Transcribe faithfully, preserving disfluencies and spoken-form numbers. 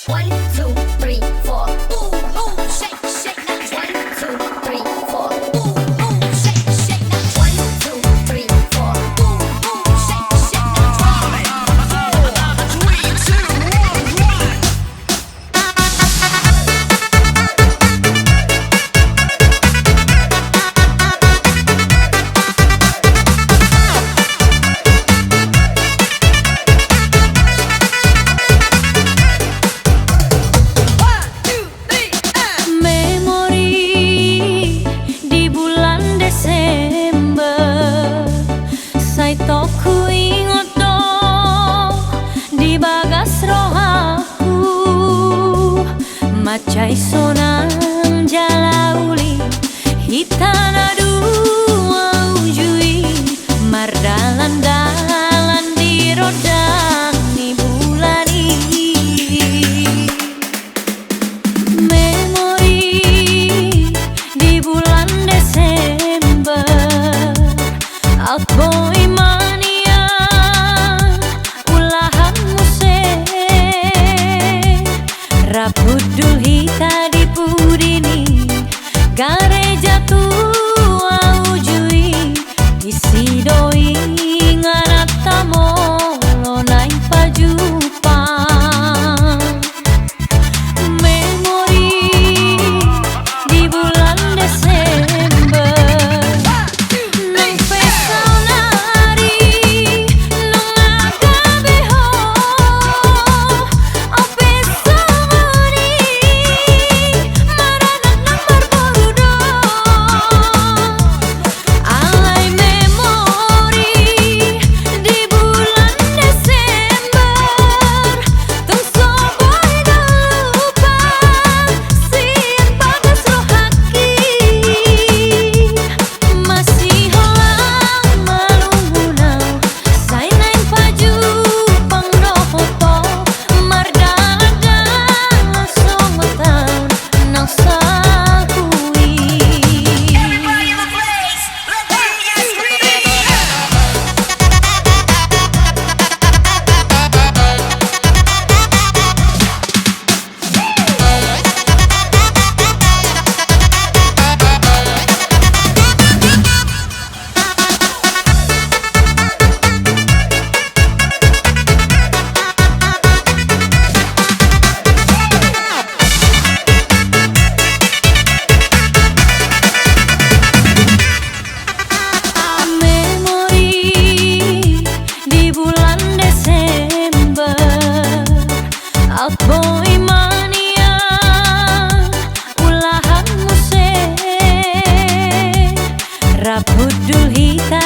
One, two, three, four. Ooh, ooh, shake, shake now. One, two, three, four. Ooh, ooh, shake, shake now. One, two, three, four. Ooh, ooh, shake, shake now. Five, four, three, two, one. Memori di bulan Desember, sai tok huingot do di bagas rohangku, mansai sonang jala uli hita na dua uju i, mardalan-dalan di rondang ni bulan i. Memori di bulan Desember, aut boi ma nian ulahan muse, rap hundul hita di pudi ni gareja tua uju i, disi do ingananta molo naeng pajumpang. Memori di bulan Desember, nang pe saonari nunga gabe ho, au pe songon i maranak nang marboru do. Alai memori di bulan Desember, tung so boi na lupa sian bagas rohangki. Masiholang malungun au, sai naeng pajumpang dohot ho, mardalan-dalan songon taon naung saku i. Memori di bulan Desember, aut boi ma nian ulahan muse, rap hundul hita